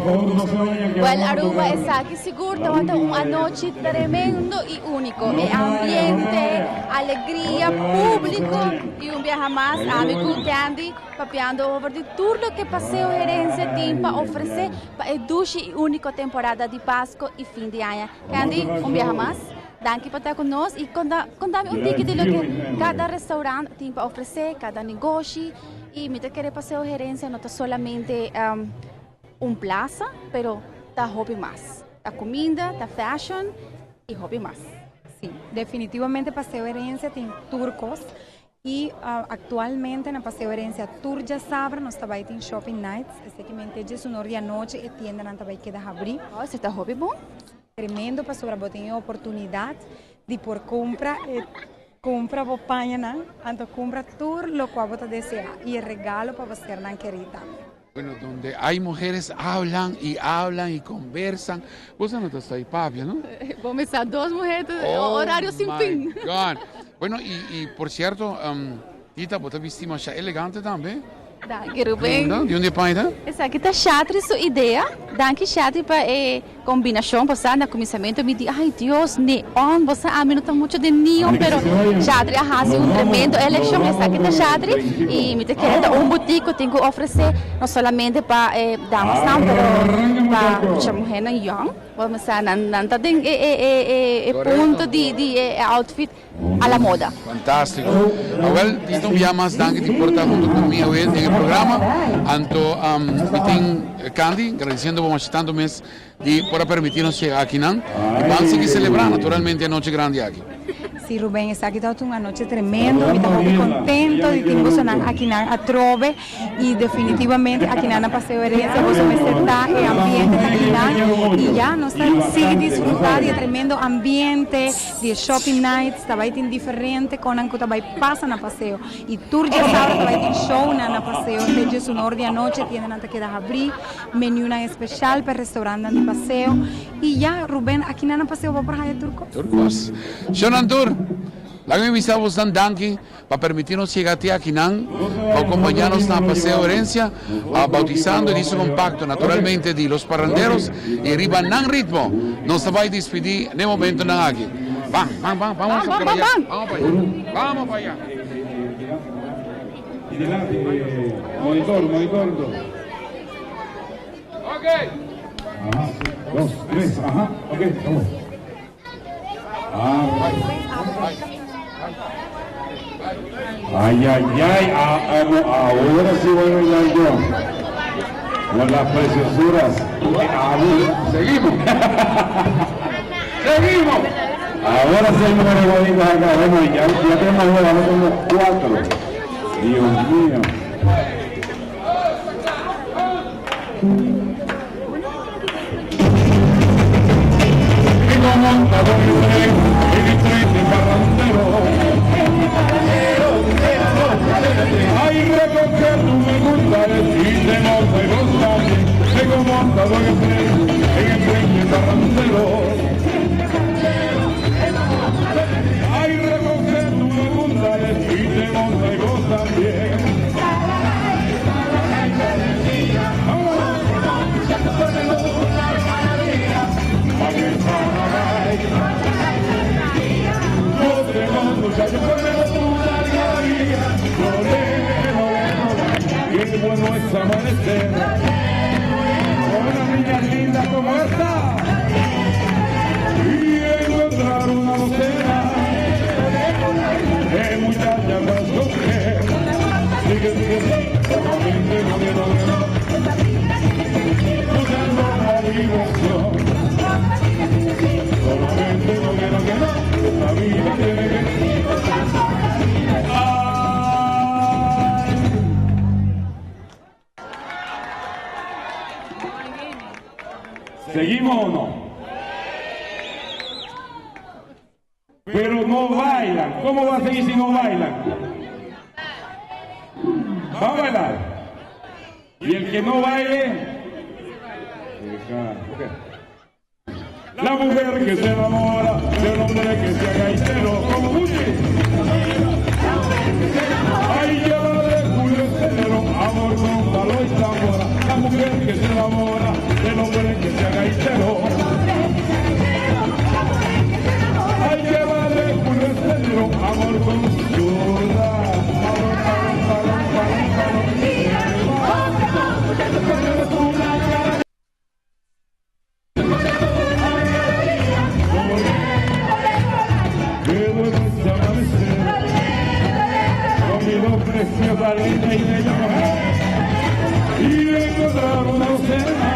favor, no se vayan. Que Well, vamos a Aruba, tocar. Esaki sigur tabata un anochi tremendo y unico. E ambiente, alegria, publico y un biaha mas ami cu Candy papiando over di tur loke Paseo Herencia tin pa ofrece pa e dushi y unico temporada di Pasco y fin di aña. Candy, un biaha mas, danki pa ta cu nos y conta contami un tiki di loke cada restaurant tin pa ofrece, cada negoshi y mi ta kere Paseo Herencia no ta solamente un plaza, pero ta hopi mas. Ta cuminda, ta fashion y hopi mas. Sí, definitivamente Paseo Herencia tin tur cos y actualmente na Paseo Herencia tur djasabra nos ta bay tin shopping nights, esaki mente 11 or di anochi e tiendanan ta bay keda habri. Oh, esey ta hopi bon. Tremendo pasobra bo tin e oportunidad di por cumpra e cumpra bo pañanan, anto cumpra tur locual bo ta desea y e regalo pa bo sernan keri tambe. Bueno, donde hay mujeres hablan y hablan y conversan. Bo no ta sta papia, no? Bo mesa dos muher, horario sin Oh fin. my God. Bueno, y por cierto, Tita, bo ta bisti masha elegante tambe. Danki, Ruben. Di unda e paña ta? Esaki ta Shatri su idea. Danki, Shatri, pa e combinacion. Bo sa, na cuminsamentu mi di, "Ay Dios, neon." Bo sa, ami no ta mucho den neon, pero Shatri a haci un tremendo eleccion. Esaki ta Shatri y mi ta kere ta un boutique cu tin cu ofrece no solamente pa e damasnan, pero pa mucha muhernan young. Bo sa, nan ta den e punto di e outfit a la moda. Fantástiko. Awel, Tito, un bia mas danki di por ta huntu ku mi awe den e programa. Anto, mi tin Candy, gradisiendo bo masha tantu mes di por a permití nos yega akinan. I ban sigui selebrá naturalmente e anochi grandi aki. Sí, Ruben, esaki tabata un anochi tremendo. Mi ta hopi contento di tin bosonan akinan atrobe. Y definitivamente akinan na Paseo Herencia boso mester ta, e ambiente ta akinan. Y ya, nos ta sigui disfruta di e tremendo ambiente, di e shopping nights, ta bay tin diferente conan cu ta bay pasa na Paseo. Y tur djasabra ta bay tin shownan na Paseo, te 11 or di anochi e tiendanan ta keda habri, menunan especial pa e restaurantnan di Paseo. Y ya, Ruben, akinan na Paseo bo por haya tur cos. Tur cos. Shownan tur, laga mi bisa bosnan danki pa permití nos yega te akinan pa acompañá nos na Paseo Herencia, bautisando e disco compacto naturalmente di Los Parranderos y riba nan ritmo nos ta bay dispidí n'e momentonan aki. Ban, ban, ban, ban, Ban, ban, ban! Vamos pa allá, vamos pa allá. Y delante, monitor, monitor. Ok. Ajá, dos, tres, ajá, ok, vamos. Ay, ay, ay, ah, ah, no, ahora sí voy a bailar yo. Con las preciosuras. Ah, Seguimos. Seguimos. Ahora sí hay mujeres bonitas acá. Bueno, ya, ya tenemos dos, ahora tenemos cuatro. Dios mío. ¿Seguimos o no? Pero no bailan. ¿Cómo va a seguir si no bailan? Va a bailar. Y el que no baile. La mujer que se enamora del hombre que sea gaitero, como Gucci. Ay, llévale de Julio Estero, amor con palo y tambora. La mujer que se enamora del Preciosa, linda y bella mujer. Y encontraron a usted.